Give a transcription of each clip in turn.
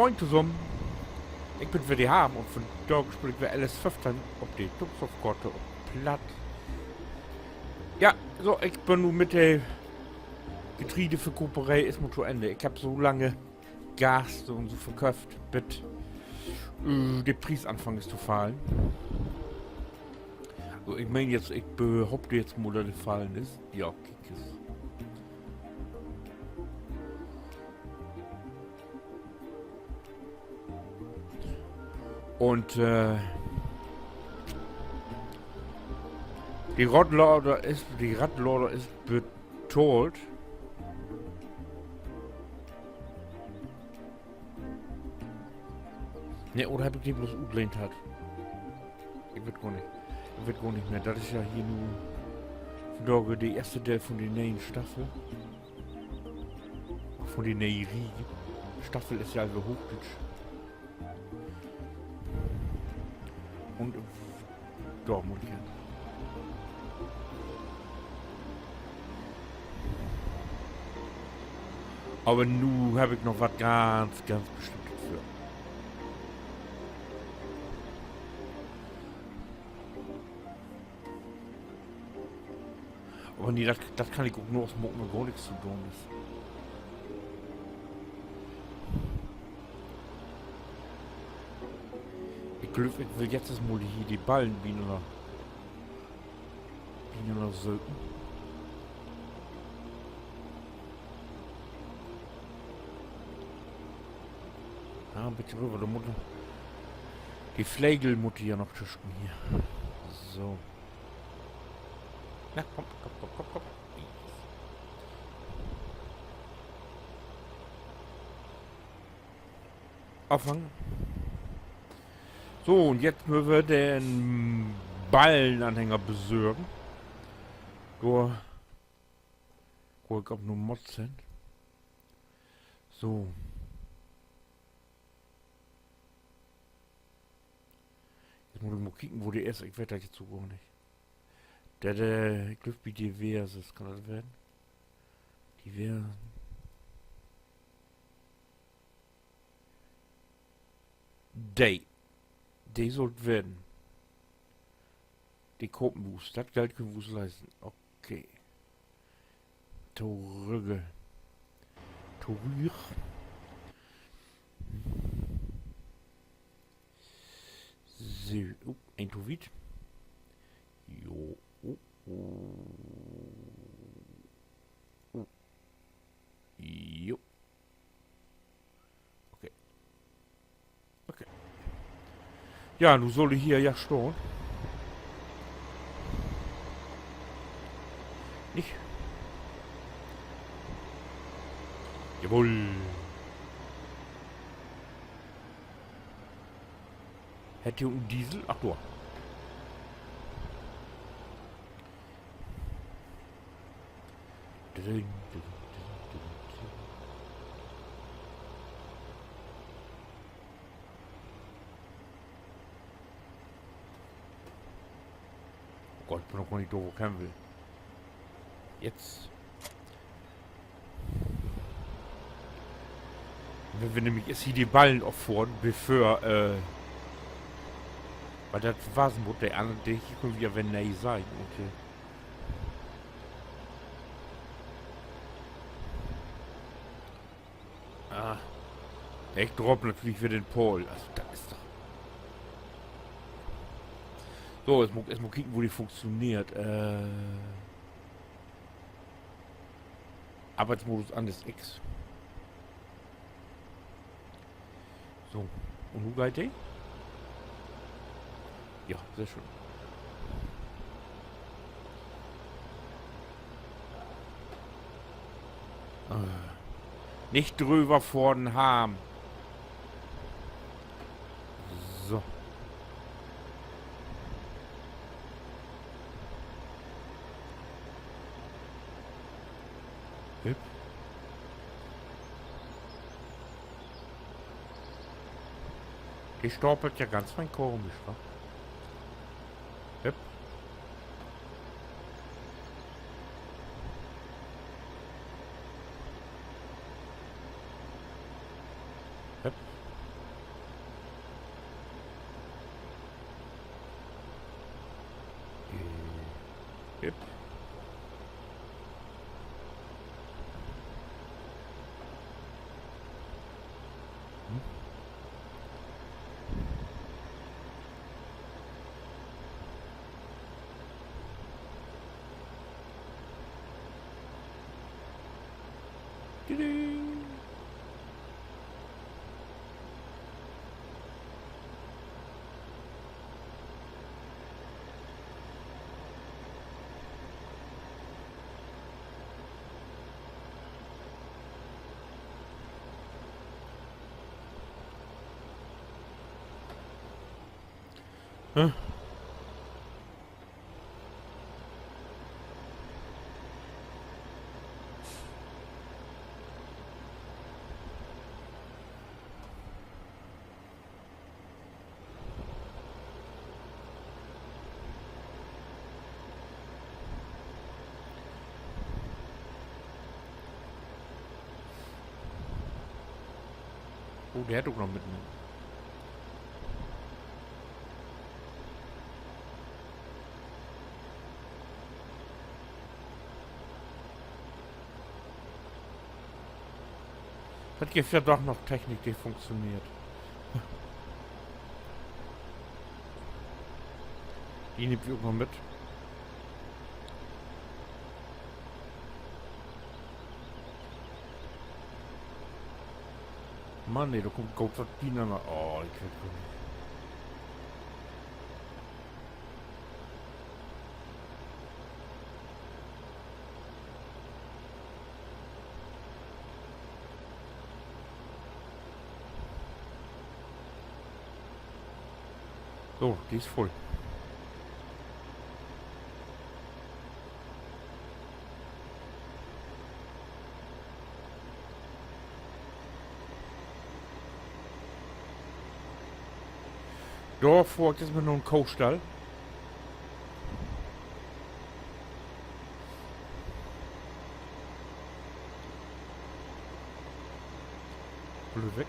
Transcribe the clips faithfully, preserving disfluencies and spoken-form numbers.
Moin tosamen. Ik bün weer de Harm un vundaag speel ik weer L S föffteihn op de Tuxov-Koort op Platt. Ja, so, ik bün nu mit de Getriedeverkoperee eerstmal to Enn. Ik heff so lange Gaste un so verköfft, bit, äh, de Pries anfangen is to fallen. So, ik meen jetzt, ik behaupte jetzt mal, dat de fallen is. Ja, kiek es. Un, äh, de Radlader is, de Radlader is betahlt. Nee, oder heff ik de bloots utlehnt hatt? Ik weet gor nich. Ik weet gor nich mehr. Dat is ja hier nu vundaag de eerste Deel vun de ne'e Staffel. Vun de ne'e Riege. Staffel is ja al weer Hoochdüütsch. Un, äh, dor mutt ik hen. Aver nu heff ik noch wat ganz, ganz Bestimmtes vör. Aver nee, dat, dat kann ik ok nur, as maken, wenn gor nix to doon is. Ik glööv, ik will jetzt eerst mal hier de Ballen binanner, binanner söken. Ja, en beten röver, dor mutt, de Flegel mutt ja noch tüschen hier. So. Na, kumm, kumm, kumm, kumm, kumm. Afhangen. So, un jetzt mööt wi den Ballenanhänger besörgen. Dor gah ik op Nummer teihn. So. Jetzt mutt ik mal kieken, wo de is. Ik weet dat jetzt so gor nich. De, de, ik glööv, bi Diverses kann dat ween. Diversen. De. De sull 't ween. De kopen wi us. Dat Geld köönt wi us leisten. Okay. Torügge. Torügg. So, oh, een to wiet. Jo, oh, oh. Oh. Jo. Okay. Okay. Ja, nu sull he hier ja stahn. Nich? Jawoll. Hett he en Diesel? Ach, dor. Oh Gott, ik bün noch gor nich dor, wo ik hen will. Jetzt. Wenn wi nämlich eerst hier de Ballen opfohren, bevör, äh, wiel dat was, mutt de anner, de hier köönt wi ja weer nee sehn. Okay. Ah. Ik drop natürlich weer den Paul. Also, dat is doch. So, eerst mal, eerst mal kieken, wo de funktioneert. Äh. Arbeitsmodus an, is X. So, un wo geiht de? Ja, sehr schön. Äh, nich dröver fohren, Harm. So. Hüpp. De stapelt ja ganz fein komisch, wa? Hüpp. Hüpp. Oh, de hett ok noch mit, ne? Dat gifft ja doch noch Technik, de funktioneert. De nehmt wi ok noch mit. Mann, nee, dor kummt goot wat binanner. Oh, ik weet gor nich. So, de is vull. Dor fohr ik nu mit no'n Kohstall. Blööd weg.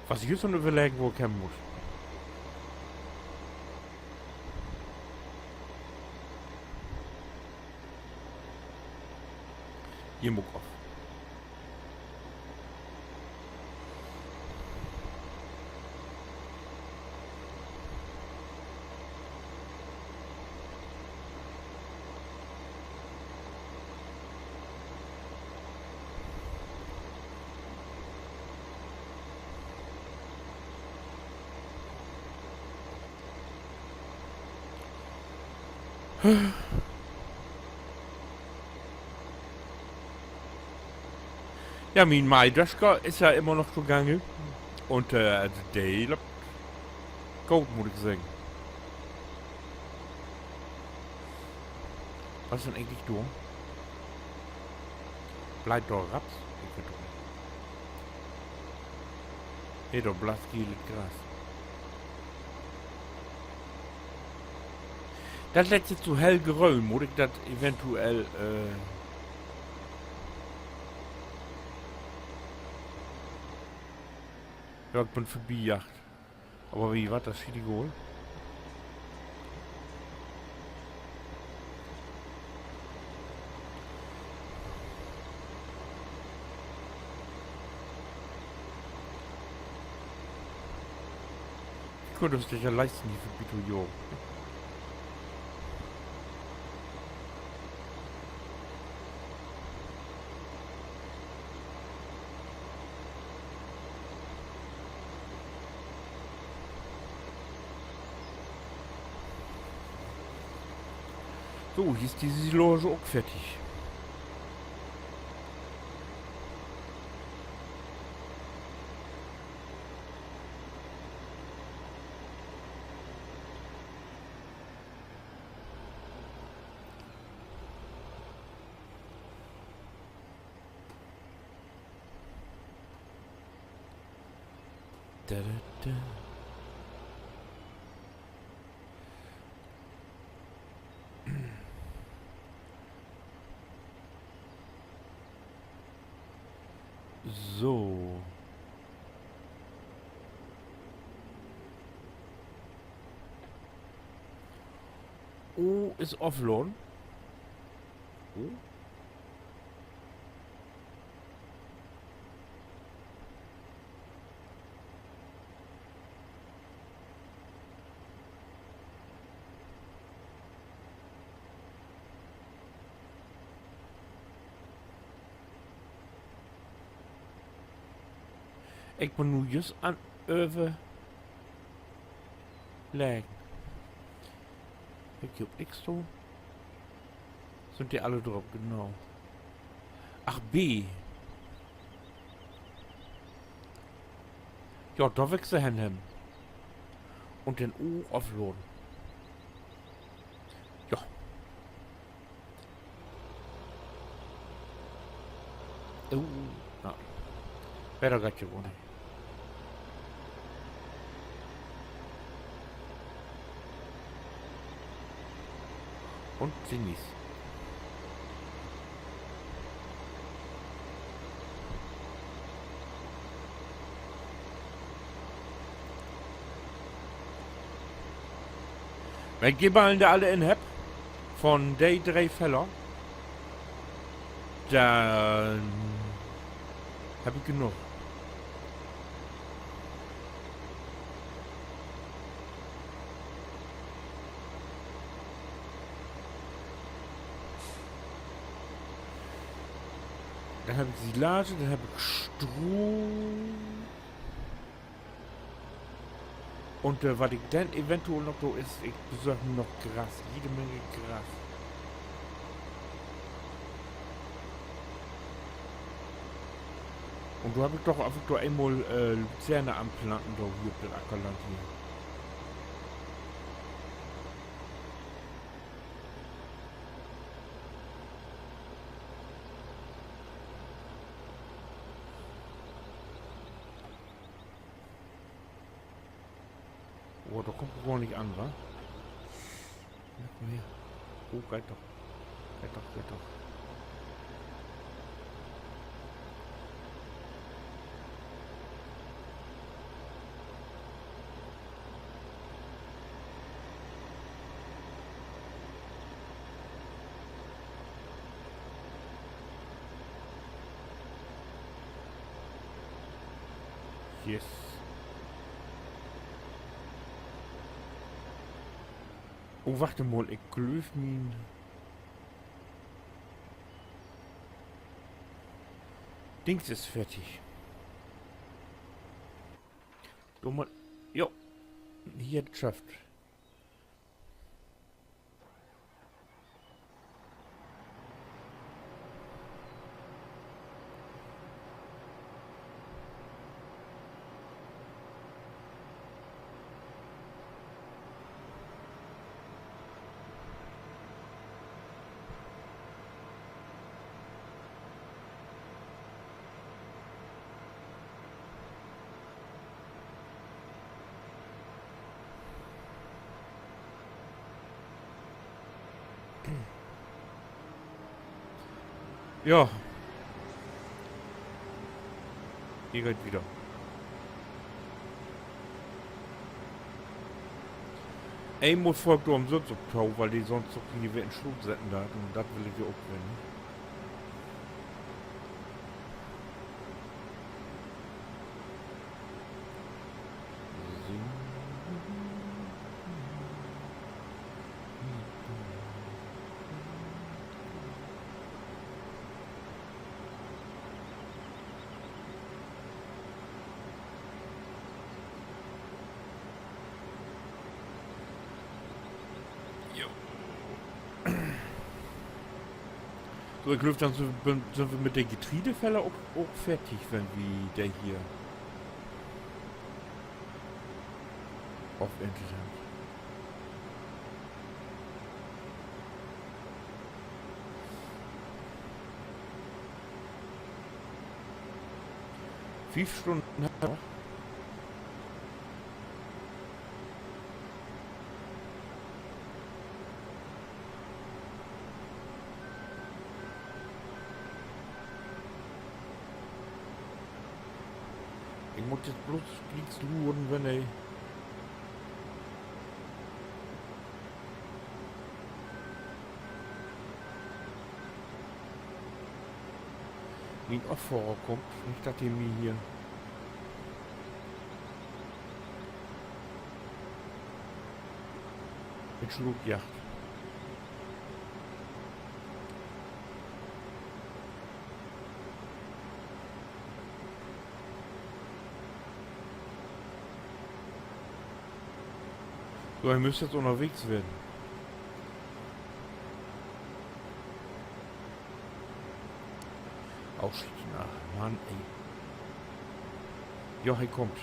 Was ik jüst an't Överleggen, wo ik hen mutt. Hier mutt ik of. Ja, mien Mähdöscher is ja immer noch togange. Un, äh, also de löppt goot, mutt ik seggen. Wat is denn egentlich dor? Bleit dor Raps? Ik weet ok nich. Nee, dor blifft gelet Gras. Dat lett sik so hellgröön, mutt ik dat eventuell, äh, ja, ik bün vörbijagt. Aver weet ji wat, dat is schietegal. Wi köönt uns dat ja leisten, hier vörbi to jagen. So, hier is de Silage ok fertig. Da, da, da. So. Oh, is offladen. Oh. Ik bün nu jüst an överleggen. Heff ik hier ok nix to? Sünd de alle drop, genau. Ach, B. Ja, dor will ik se hen hebben. Un denn O afladen. Ja. Oh, na. Beter geiht ja woll nich. Un Sinnies. Wenn ik de Ballen dor alle in hebb, von de dree Feller, denn heff ik genoog. Denn heff ik Silage, denn heff ik Stroh. Un, äh, wat ik denn eventuell noch do, is, ik besorg mi noch Gras, jede Menge Gras. Un do heff ik doch, heff ik doch eenmal, äh, Luzerne anplanten, do hier op dat Ackerland hier. Oh, dor kummt gor nich an, wa? Noch mehr. Oh, geiht doch. Geiht doch, geiht doch. Yes. Oh, wacht mal, ik glööv, mien Dings is fertig. Dor mal, jo, hier schafft. Ja. Hier geiht wieder. Eenmal fohr ik dor umsünst op to, wiel de sonst doch hier weer in Sloot setten deit, un dat will ik ja ok weer nich. Jo. So, ik glööv, denn sünd wi, sünd wi mit de Getreidefeller ok, ok fertig, wenn wi de hier aferntet hebbt. Fief Stünnen hett he noch. Ik mutt nu blots glieks luren, wenn he mien Affohrer kummt, nich dat he mi hier in Sloot jaagt. So, he müss jetzt ünnerwegens ween. Oh, shit, na, Mann, ey. Jo, he kummt.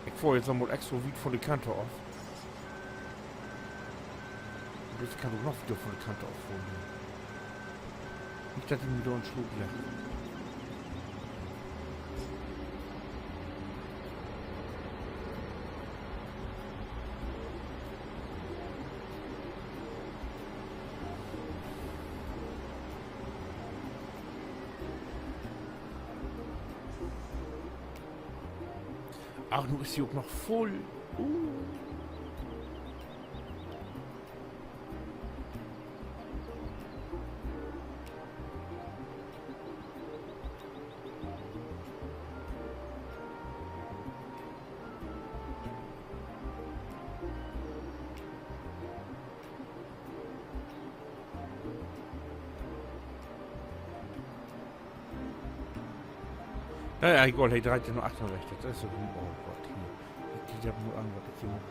Ik fohr jetzt noch mal extra wiet von de Kant af. Un ik kann ok noch wieder von de Kant affohren hier. Nich, dat he mi dor en Sloot leggt. Ach, nu is he ok noch vull. Uh. Na ja, egal, he dreiht ja na achtern weg. Dat is ja, oh Gott, hier. Kiek di dat mal an, wat ik hier maak.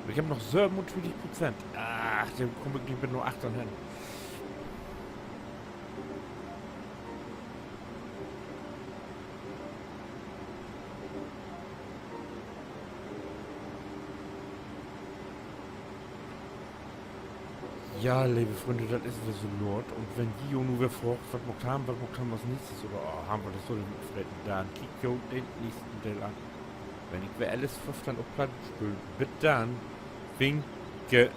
Ik heff noch sövenuntwintig Prozent. Ach, denn kumm ik nich bit na achtern hen. Ja, leve Frünn, dat is weer so laat. Un wenn ji jo nu weer fraagt, wat maakt wi, wat maakt wi as nächstes, oder, oh, hebbt wi dat so utfreten, denn kiekt jo den nächsten Deel an, wenn ik weer L S föffteihn op Platt speel. Bit denn. Winke.